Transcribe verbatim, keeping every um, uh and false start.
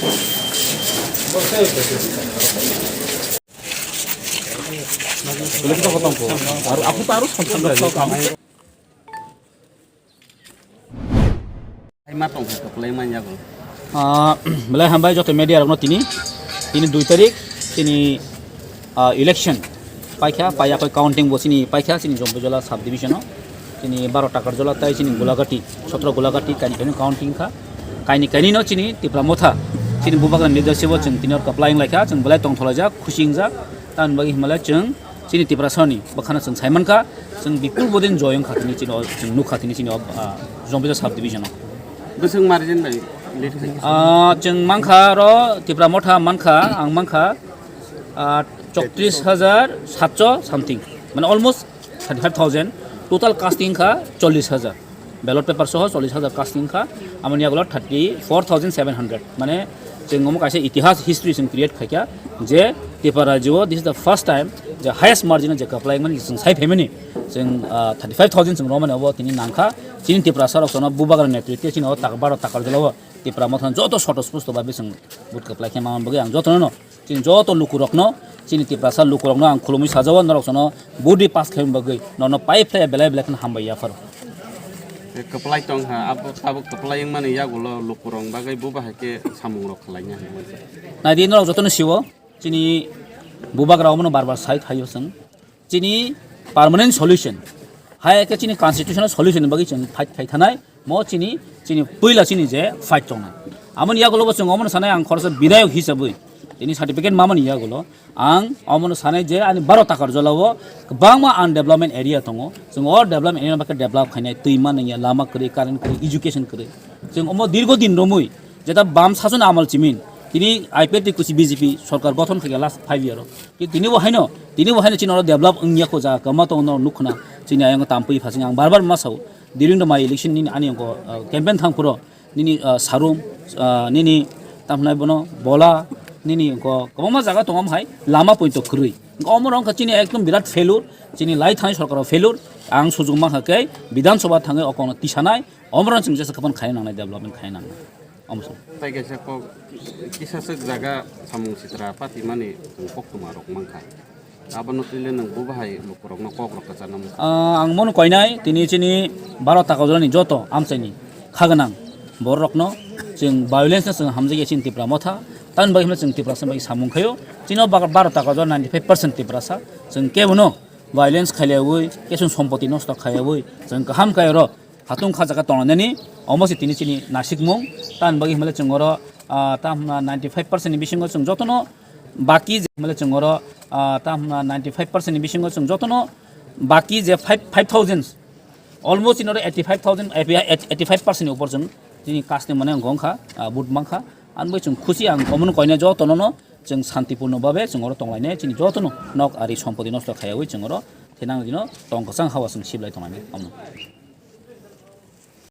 Ai ma tong kha kwplai man yago. Ah, belai hambai joto media rokno tini, tini dui tarik tini, ah, election paikha, paiya koi counting bo chini paikha chini Jompuijala sub division o, chini baro Takarjala tai chini Gulagati, sotro Gulagati kaini kaini counting kha, kaini kaini no chini Tipra Motha, chini Bubagra leadership o chwng tini or kwplai wng laikha, chwng belai tongtholaijak, khusi wngjak, tamni bagwi hwnbalai chwng chini Tiprasani bwkhano chwng saimankha, chwng bipul bodin joy wngkha tini chini o, chwng nukha tini chini o, ah, Jompuijala sub division o. Bwswk margin bai lead khai? Ah, chwng mankha aro Tipra Motha mankha, ang mankha, ah, choktrish hajar satso something, mane almost thirty five thousand, total casting kha chollish hajar. Ballot paper soho chollish hajar casting kha, amoni yagulo thirty four thousand seven hundred. Mane, chwng omo kaisa itihas, history chwng create khaikha je Tipra rajyo o this is the first time je highest margin o je kwplai mani chwng sai phaimani, chwng, ah, thirty five thousand chwng romani obo tini nangkha. Chini Tiprasa rok sono Bubagra netritwe chini o tak-, baro Takarjala o Tipra Motha joto soto spusto bai bising vote kwplai khe mama bagwi ang jotono no chini joto lukurokno, chini Tiprasa lukurokno ang khulumwi sajao, norok sono budi pass khaimani bagwi nono pai phlai belai belai kheno hambai yapharo. Kwplai tong ha, abo tabuk kwplai wngmani yagulo lukurok bagwi bo bahai khe samungrok khlaina hinwi. Naidi norok jotono siwo, chini Bubagra omono bar bar sai thaio chwng. Chini permanent solution, hai khe chini constitutional solution ni bagwi chwng fight khai thanai, mo chini, chini puila chini je fight tongnai. Amoni yagulo bo chwng omono sanai ang khoroksa bidayok hisabwi tini certificate mamani yagulo ang omono sanai je ani baro Takarjala o kwbangma undevelopment area tongo, chwng o development area no bagwi develop khainai, twi manwi ya, lama kwrwi, current kwrwi, education kwrwi. Chwng omo dirgo din romwi jeta bam sason amal chimin tini I P F T kuchi B J P sorkar gothon khaikha last five year o. Ki tini bo haino, tini bo haino chini oro develop wngya ko jaga kwma tongo norok nukhna. Chini ayang tampui phasing ang bar bar ma sao. During the my election nini ani ko, uh, campaign thang phuro nini, uh, sarum, uh, nini tamhnai bono bola nini ko kwbangma jaga tongo hai lama poito kwrwi. Omo rong kha chini ekdom birat failure, chini lai thani sorkar o failure. Ang sujung mankha khe Bidhan Sabha thangwi okong tisanai. Omorok chwng jesa khapang khai nangnai, development khai nangnai. Omsong. Tai kaisa kok, kisa swk jaga samung sitra patimani chwng koktwma rok mankha. Abono twile nwng bo bahai lukurokno kok rok kwcharna muchung. Ah, ang mono koinai, tini chini baro Takarjalani joto amchaini khaganang bororokno chwng violence no chwng hamjakya chini Tipra Motha. Tamni bagwi hwnba chwng Tiprasa bai samung khaio. Chini o ba-, baro Takarjala ninety five percent Tiprasa. Chwng kebono violence khailaui, kesung sompoti nosto khailaui, chwng kaham kaioro. Hatung kha jaga tongnani, omo se tini chini nasikmung, tamni bagwi hwnba le chwng oro, ah, tam hwnba ninety five percent ni bisingo chwng jotono baki je hwnba le chwng oro, ah, tam hwnba ninety five percent ni bisingo chwng jotono baki je five, five thousand, almost in oro eighty five thousand, eighty five percent ni upor chwng chini kasni mane wngkha, ah, vote mankha, ani bagwi chwng khusi ang omono koinai jotono no chwng santipurno babe chwng oro tonglainai chini jotono nok ari sompoti nosto khaiyaui chwng oro thenang dino tong kwchang hawa chwng siblai tonglainai omono.